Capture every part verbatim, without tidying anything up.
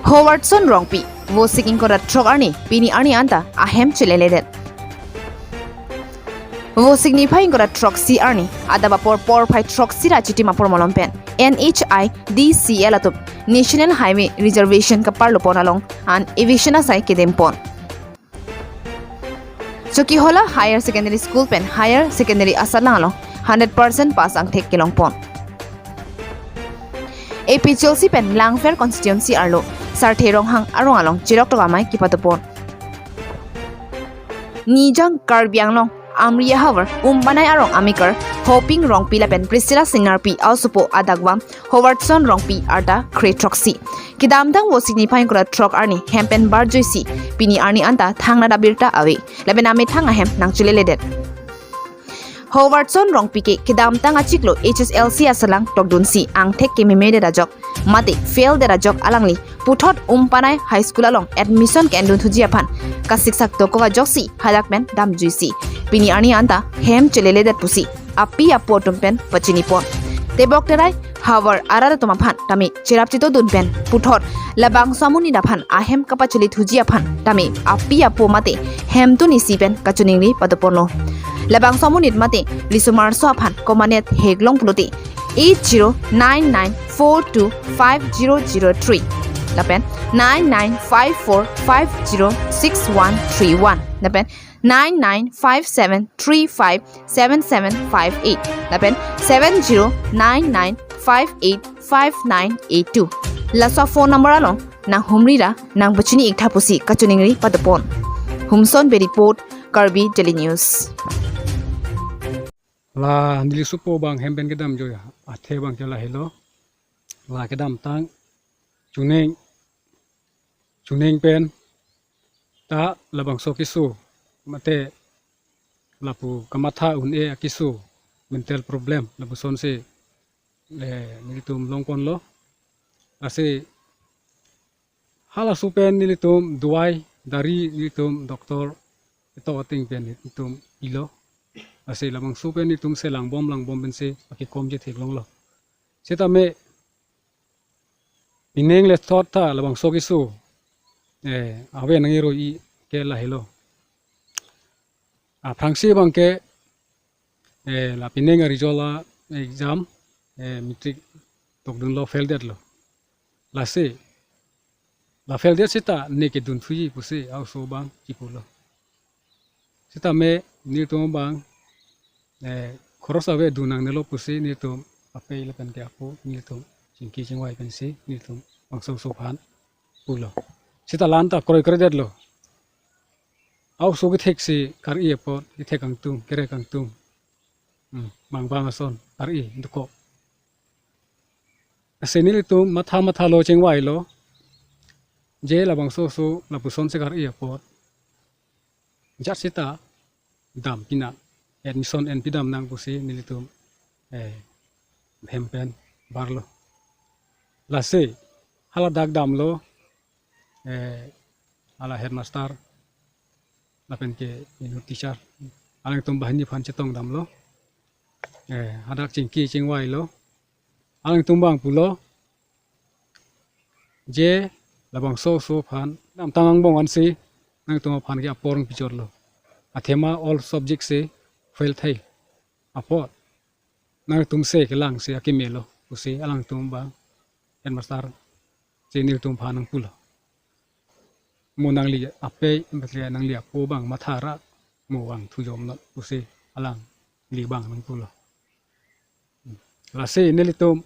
Howardson Rongpi, Vosik ingkoi ra throk arni, pini arni anta ahem cheleledet. Vosik niphai ingkoi ra throksi arni, adap apor porphai throksi ra chitim apor malom pen N H I D C L atum National Highway Reservation kaparlo pon along an eviction asai kedem pon. Chokihola Higher Secondary School pen Higher Secondary asatlang along hundred percent pass angthek kelong pon. A P H L C pen Langpher constituency arlo Sarthe Ronghang arong along chirok tok amei kepado pon. Nijang Karbi Anglong Amri ahavar Umpanai arong amekar Hoping Rongpi lapen Priscilla Singnarpi aosopo adakvam Howardson Rongpi arta kre throksi. Kedamtang Vosik niphai ingkoi ra throk arni hem pen barjuisi pini arni anta thangnat abirta ave. Lapen amethang ahem nangcheleledet. Howardson Rongpi ke kedamtang achiklo H S L C asatlang tokdunsi angthek kememedet ajok mate faildet ajok alangli puthot Umpanai High School along admission ke-endun thuji aphan kasiksak dokok ajoksi hadak pen damjuisi pini arni anta hem cheleledet pusi api apo atum pen pachini pon. Tebok terai havar arat atum aphan tame cherap chito dun pen puthot labangso amonit aphan ahem kapachele thuji aphan tame api apo mate hemtun isi pen kachiningri pado ponlo. Labangso amonit mate riso marso aphan komanet theklong pulote eight zero nine nine four two five zero zero three lapen nine nine five four five zero six one three one lapen nine nine five seven three five seven seven five eight lapen seven zero nine nine five eight five nine eight two. Laso phone number along nanghumri ra nangpachini iktha pusi kachiningri pado pon. Humson Bey report, Karbi Daily News. La neli sopo abang hem pen kedamjoi athe abang ke lahelo. La kedamtang chuning chuning pen ta labangso keso mate lapu kamatha un-e akeso, mental problem lapusonsi le nelitum long ponlo. Lasi halaso pen nelitum duai dari nelitum doctor ito ating pen nelitum ilo. Lasi labangso pen nelitum se langbom langbom pensi akekom chetheklonglo. Sitame pining le thot ta labangso keso eh ave nang iro i ke lahelo. Aphrangsi abang ke eh la pining a-result a-exam eh matric tokdunlo, faildetlo. Lasi la faildet sita ne kedun thuji pusi aoso abang chipulo. Sitame nelitum abang eh khoros ave dun nangnelo pusi nelitum apei lapen ke apo nelitum chingki chingvai pensi nelitum bangso oso aphan pulo. Sita la-an ta kroikredetlo. Aoso ketheksi kar-i apot kethek kangtung, kerek kangtung. Hmm, bang bang ason kar-i dokok. Lasi nelitum matha mathalo chingvailo. Je labangso oso lapusonsi kar-i apot jat sita dam pinang, admission en pidam nang pusi nelitum eh hem pen barlo. Lasi hala dak damlo eh hala headmaster lapen ke inut teacher alangtum banghini aphan chetong damlo. Eh hadak chingki chingvailo. Alangtum abang pulo je labangso oso aphan kedamtang angbong ansi nangtum aphan ke apor nangpichotlo. Athema all subject si fail thai apot nangtum se kelangsi akemelo pusi alangtum abang headmaster si nelitum aphan nangpulo. Mo nangli apei, mate nangli apo abang matha ra mo vangthu jom non pusi alangli abang nangpulo. Lasi nelitum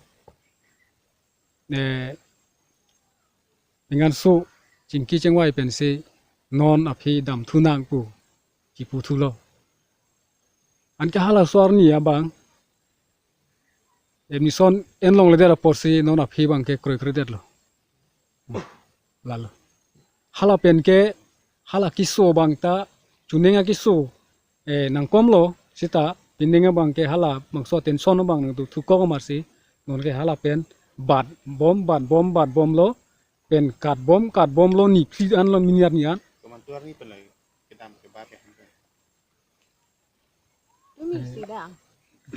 eh pinganso chingki chingvai pensi non aphi damthu nang pu chiputhulo. Anke halaso arni abang admission en longledet apotsi non aphi abang ke kroikredetlo. Lalo hala pen ke hala keso abang ta chuning akeso eh nangkomlo, sita pining abang ke hala bangso attention abang nangdothukok amatsi non ke hala pen bat bom bat bom bat bomlo, pen kat bom kat bomlo, niphli anlo mini arni an. Komantu arni pen lagi kedam ke bat ya. Tumi Eh. Sidang.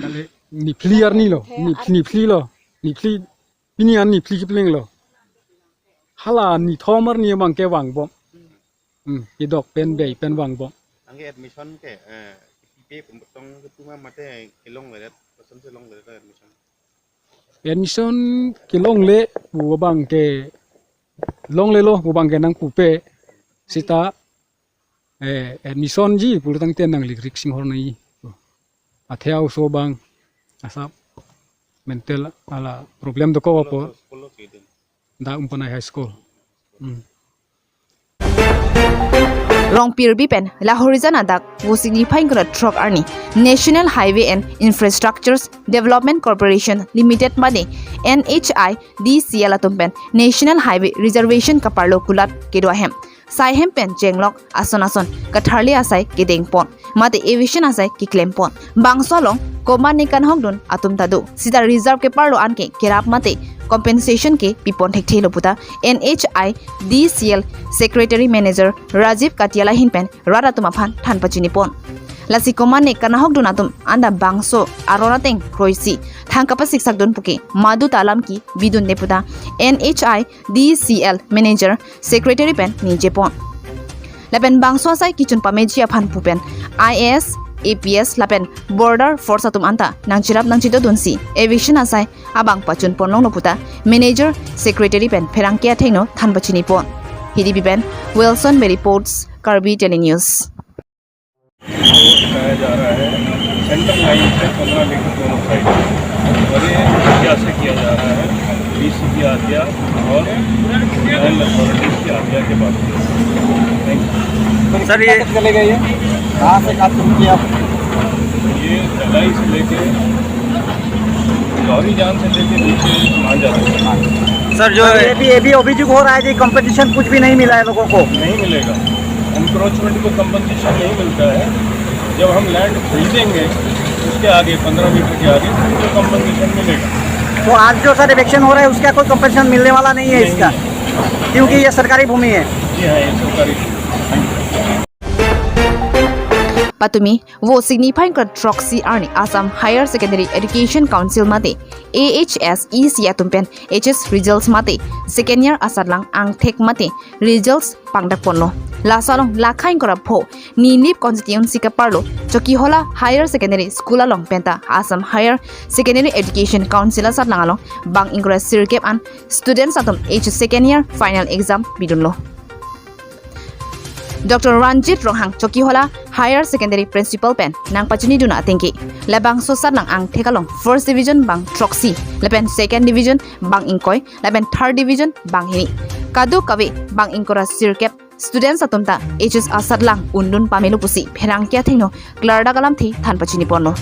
Kali niphli arnilo, He, nip- ar- niphlilo, niphli, pini an niphli kiplenglo. Hala nithom arni abang ke vangbom. Hmm, kedok pen bei pen vangbom. Anke admission ke, eh, ipi pen tong kepu ma mate kelongledet, kosonsi longledet admission? Admission kelongle pu abang ke, longlelo pu abang ke nangpupe. Seta, eh, admission ji pulo tangte nanglik rik singhor nangji. Athe oso abang asap mental hala problem dokok apot. School lo si din. Dak Umpanai High School. Hmm. Rongpirbi pen Lahorijan adak vo signi phai ingkoi ra throk arni National Highway and Infrastructures Development Corporation Limited mate N H I D C L atum pen National Highway Reservation kaparlo kulat kedo ahem, sai hem pen chenglok ason ason katharli asai kedengpon mate eviction asai keklempon. Bangso along komat ne kanhokdun atum ta do. Seta reserve keparlo an ke kerap mate compensation ke pipon thekthelo puta N H I D C L Secretary Manager Rajiv Katiala ahin pen rat atum aphan than pachinipon. Lasi komat ne kanahokdun atum anta bangso aron ateng kroisi thang kapasiksakdun puke madu ta alam kebidunde puta N H I D C L Manager Secretary pen ningjepon. Lapen bangso asai kechun pameji aphan pu pen I A S, A P S lapen Border Force atum anta nangcherap nangchedodunsi eviction asai abang pachunpon longlo puta Manager Secretary pen pherangke athengno than pachinipon. Hidi pen Wilson Bey reports, Karbi Daily News. को लगाया जा रहा है। Central line से पन्द्रह मीटर दोनों साइड, और ये क्या से किया जा रहा है? डीसी की आज्ञा और लैंड अथॉरिटीज की आज्ञा के बाद। Thank you. सर, ये चले गए, ये कहाँ से काम शुरू किया? ये दलाई से लेके लॉरी जाम से लेके नीचे वहाँ जाता है। सर, जो सर, ये भी, ये भी अभियोग हो रहा है कि कॉम्पेंसेशन कुछ भी नहीं मिला है लोगों को। नहीं मिलेगा, एनक्रोचमेंट को कॉम्पेंसेशन नहीं मिलता है। जब हम लैंड खरीदेंगे, उसके आगे, पन्द्रह मीटर के आगे, तो कॉम्पेंसेशन मिलेगा। तो आज जो सर इविक्शन हो रहा है, उसका कोई कॉम्पेंसेशन मिलने वाला नहीं है नहीं, इसका, नहीं। क्योंकि ये सरकारी भूमि है। जी हाँ, ये सरकारी भूमि है। Patumi vo signi phai ingkoi ra throksi arni Assam Higher Secondary Education Council mate A H S E C atum pen H S results mate second year asatlang angthek mate results pangdakponlo. Laso along lakhai ingkoi ra pho Nilip constituency kaparlo Chokihola Higher Secondary School along penta Assam Higher Secondary Education Council asatlang along bang ingkoi ra sirkep an students atum H S second year final exam bidunlo. Doctor Ranjit Ronghang Chokihola Higher Secondary Principal pen nangpachinidun atengke, labangso asatlang angthek along first division bang throksi, lapen second division bang ingkoi, lapen third division bang hini, kadokave bang ingkoi ra sirkep students atum ta H S asatlang undun pamelo pusi pherangke athengno klardak alamthe than pachiniponlo.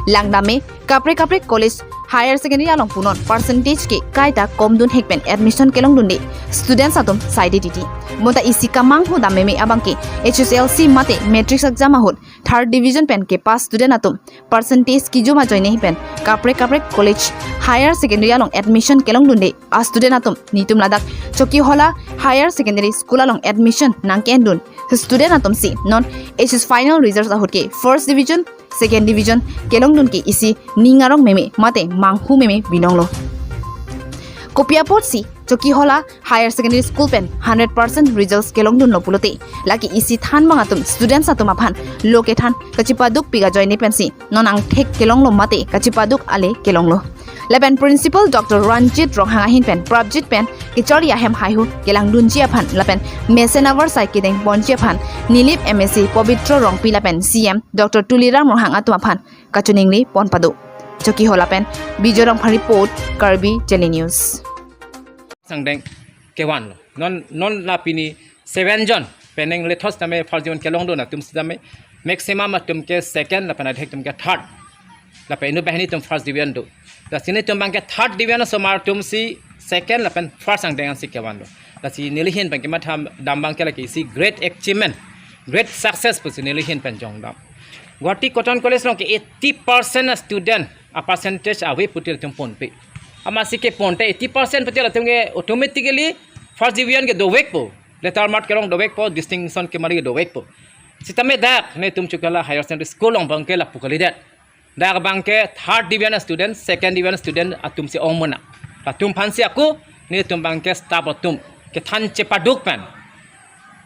Langdam me kaprek kaprek college higher secondary along punon percentage ke kaita komdun hek pen admission kelongdunde students atum saide titi. Bonta isi kamanghu dam meme abangke H S L C mate matric exam ahut third division pen kepass student atum percentage kejum ajoine pen kaprek kaprek college higher secondary along admission kelongdunde a student atum netum ladak Chokihola Higher Secondary School along admission nangke-endun student atum si non H S final results ahut ke first division, second division kelongdun ke isi ning arong meme mate manghu meme binonglo. Kopi apotsi Chokihola Higher Secondary School pen hundred percent results kelongdunlo pulote, lake isi thanbang atum students atum aphan lo kethan kachipaduk pik ajoine pensi non angthek kelonglo mate kachipaduk ale kelonglo. Lapen Principal Doctor Ranjit Ronghang ahin pen prapjit pen kecharli ahem haihu kelangdunji aphan lapen mesen avarsai kedengponji aphan Nilip M A C Pobitro Rongpi lapen C M Doctor Tuliram Ronghang atum aphan kachiningri pon pado. Chokihola pen Bijoy Rongphar report, Karbi Daily News. Sangdeng kevanlo. Non, non la pini seven jon penang lethos tame first division kelongdun atum sitame maximum atum ke second lapen adhek atum ke third. Lapen inut banghini atum first division do. Lasi netum abangke third division asomar atum si second lapen first angdeng ansi kevanlo. Lasi neli ahin abangke mathadam abangke lake isi great achievement, great success pusi neli ahin pen jongdam. Guwahati Cotton College along ke eighty percent student a percentage ave puti latum ponpe. Amatsi keponte eighty percent puti latum ke automatically first division ke dovekpo, letter mark kelong dovekpo, distinction kemari dovekpo. Sitame dak netum Chokihola Higher Secondary School along abangke lapu kalidet. Dak abangke third division student, second division student atum si ong mona. Latum aphansi ako netum abangke staff atum kethan chepaduk pen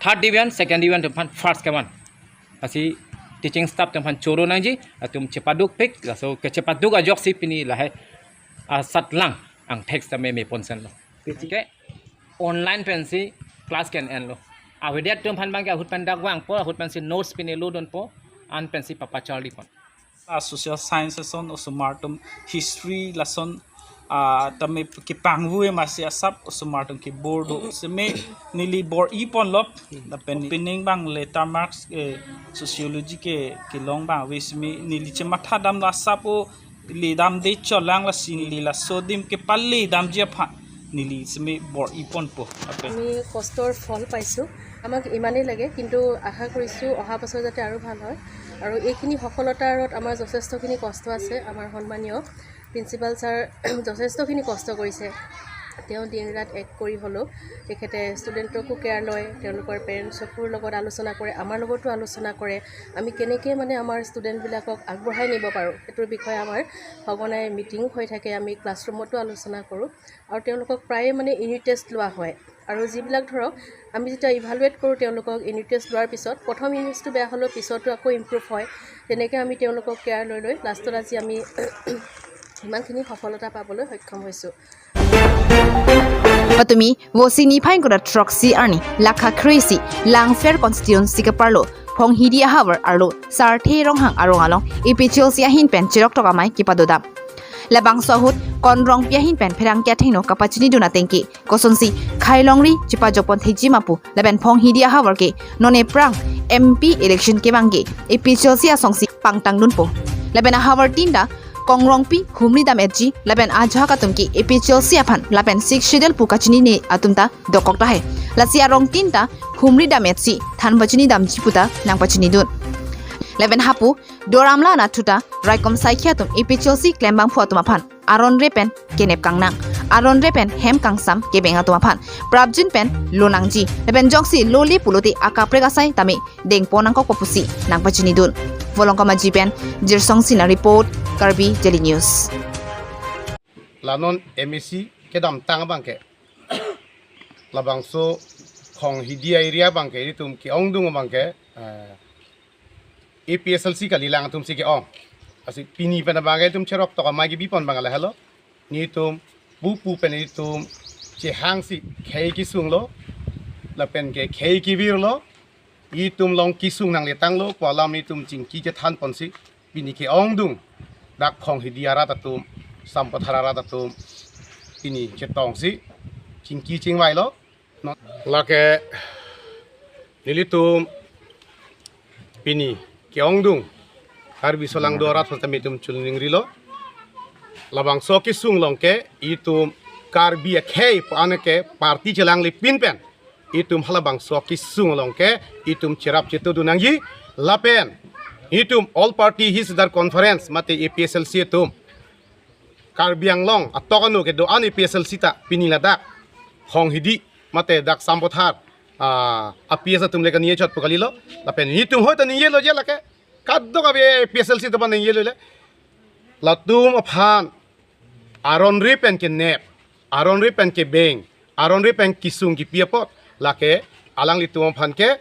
third division, second division atum aphan first kevan. Lasi teaching staff atum aphan choro nangji, latum chepadukpik, laso kechepaduk ajoksi pini lahai asatlang angthek sitame meponsenlo. Pini ke online pensi class ke-enlo. Avedet atum aphan abangke ahut pen dak vangpo, ahut pensi notes pine lodunpo, an pensi papacharlipon. A social science ason osomar atum, history lason, ah, tame kepangvui masi asap osomar atum kebor do. Seme neli bor-iponlo, lapen pining abang le ta marks, eh, sociology ke kelong abang ave seme neli chematha damlo asap o ledamde cholang, lasi neli laso adim kepale damji aphan neli seme bor-iponpo. Lapen আমি কষ্টৰ ফল পাইছোঁ। আমাক ইমানেই লাগে, কিন্তু আশা কৰিছোঁ অহা বছৰ যাতে আৰু ভাল হয়। আৰু এইখিনি সফলতাৰ আঁৰত আমাৰ যথেষ্টখিনি কষ্ট আছে। আমাৰ সন্মানীয় প্ৰিন্সিপাল ছাৰ যথেষ্টখিনি কষ্ট কৰিছে। তেওঁ দিন ৰাত এক কৰি হ'লেও তেখেতে ষ্টুডেণ্টকো কেয়াৰ লয়, তেওঁলোকৰ পেৰেণ্টছকো লগত আলোচনা কৰে, আমাৰ লগতো আলোচনা কৰে। আমি কেনেকৈ মানে আমাৰ ষ্টুডেণ্টবিলাকক আগবঢ়াই নিব পাৰোঁ, সেইটোৰ বিষয়ে আমাৰ সঘনাই মিটিং হৈ থাকে। আমি ক্লাছৰুমতো আলোচনা কৰোঁ। আৰু তেওঁলোকক প্ৰায়ে মানে ইউনিট টেষ্ট লোৱা হয়। আৰু যিবিলাক ধৰক আমি যেতিয়া ইভালুৱেট কৰোঁ তেওঁলোকক ইউনিট টেষ্ট লোৱাৰ পিছত, প্ৰথম ইউনিট টেষ্টটো বেয়া হ'লেও পিছতো আকৌ ইম্প্ৰুভ হয়। তেনেকৈ আমি তেওঁলোকক কেয়াৰ লৈ লৈ লাষ্টত আজি আমি ইমানখিনি সফলতা পাবলৈ সক্ষম হৈছোঁ। Patumi vosi niphai ingkoi ra throksi arni, lakha kre-isi, Langpher constituency keparlo Phonghidi ahavar arlo Sarthe Ronghang arong along A P H L C ahin pen cheroktok amei kepadodam. Labangso ahut Konrongpi ahin pen pherangke athengno kapachinidun atengke, kosonsi khei longri chepajokpon thekji ma pu lapen Phonghidi ahavar ke non ephrang M P election kevang ke A P H L C asongsi pangtangdunpo. Lapen ahavar tin ta Konrongpi humri dam-etji lapen ajahak atum ke A P H L C aphan lapen Sixth Schedule pu kachinine atum ta dokok tahai. Lasi arong tin ta humri dam-etsi than pachini damji pu ta nangpachinidun. Lapen hapu Doramla anatthu ta raikom saikhi atum A P H L C klembangphu atum aphan aron re pen kenep kangnang, aron re pen hem kangsam kebeng atum aphan prapjin pen lonangji, lapen jongsi lole pulote akaprek asai tame dengpon nangkok pu pusi nangpachinidun. Volongkom Aji pen Jirsong Sina report, Karbi Daily News. La non M A C kedamtang abangke, labangso Phonghidi area abangke, itum ke-ongdung abangke, eh, A P H L C kali, alangtum si ke-ong. Lasi pini pen abangke itum cheroktok amei kebipon abang lahelo. Netum pupu pen itum chehangsi khei kesunglo, lapen ke khei kevirlo, itum along kesung nangletanglo pu alam netum chingki chethanponsi pini ke-ongdung dak Phonghidi arat atum, Sampathar arat atum pini chetongsi chingki chingvailo. Lake nelitum pini ke-ongdung Karbi aso along do arat aphan tame itum choningri lo. Labangso kesung along ke itum Karbi akhei pu an ke party chelanglipin pen itum halabangso kesung along ke itum cherap chetudun nangji. Lapen itum All Party Hill Conference mate A P H L C atum, Karbi Anglong atok anu kedo-an A P H L C ta pini ladak Phonghidi mate dak Sampathar, ah, A P S atum le kaningje chot pu kalilo. Lapen netum hoi ta ningjelo je lake, kadokave A P H L C atum aphan ningjelo le, latum aphan aron re pen kenep, aron re pen kebeng, aron re pen kesung kepi apot, lake alanglitum aphan ke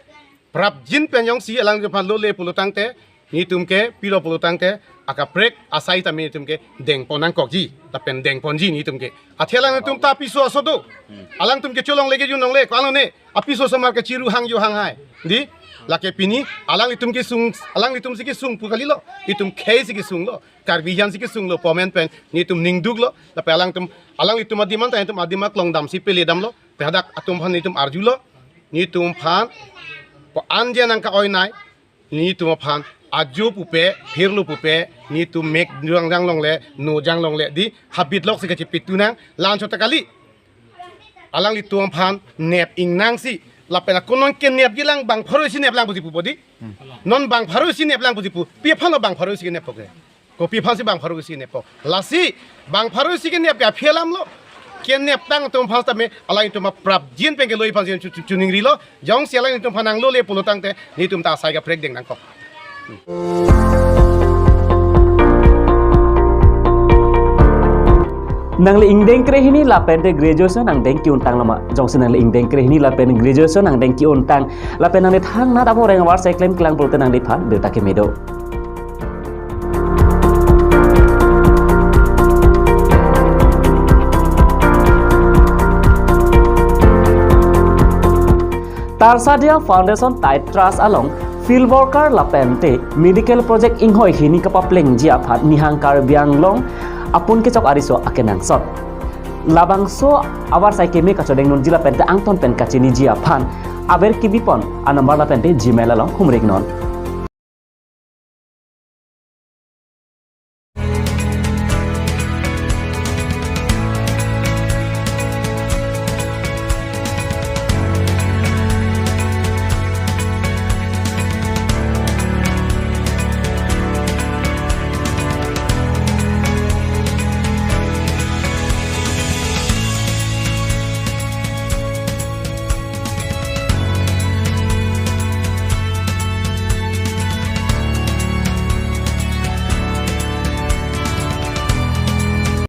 prapjin pen jongsi alanglitum aphan lole pulo tangte, netum ke pilo pulo tangte akaprek asai tame netum ke dengpon nangkokji, lapen dengponji netum ke. Athe alangtum ta piso aso do. Alangtum ke cholongle kejun longle, ko-an lone apiso osomar ke chiru hang jo hang hai. Di, lake pini alanglitum kesung, alanglitum si kesung pu kalilo, itum khei si kesunglo, Karbi hian si kesunglo pu amen pen netum ningduklo. Lapen alangtum, alanglitum adim an ta netum adim aklong damsi pele damlo. Pen hadak atum aphan netum arjulo, netum aphan pu an je nangka-oinei, netum aphan ajo pupe, phirlo pupe, netum mek jang jang longle, no jang longle, di habit lok si kachepitu nang, la-anchot ta kali. Alanglitum aphan nep ingnangsi, lapen ako non kenepji lang bang pharo isi neplang pusi pupo di. Non bang pharo isi neplang pusi pu, pi aphan lo bang pharo isi keneppo ke? Kopi aphansi bang pharo isi keneppo? Lasi bang pharo isi kenep ke aphi alamlo. Keneptang atum aphan tame alanglitum aprapjin pen keloi aphan si chu-, chu-, choningrilo. Jongsi alanglitum aphan nanglole pulo tangte netum ta asai kaprek deng nangkok. Nangli ingdeng krehini lapen te graduation angdeng ki-untang loma? Jongsi nangli ingdeng krehini lapen graduation angdeng ki-untang lapen nangli thangnat abo reng avarsai klemklang pulote nangliphan birta keme do. Tarsadia Foundation Tide Trust along field worker lapen te medical project inghoi hini kapaplengji aphan Nihang Karbi Anglong apun kechok ariso akenangsot. Labangso avarsai keme kachodeng nunji lapen te angton pen kachiniji aphan aber kebipon anumber lapen te Gmail along humrik non.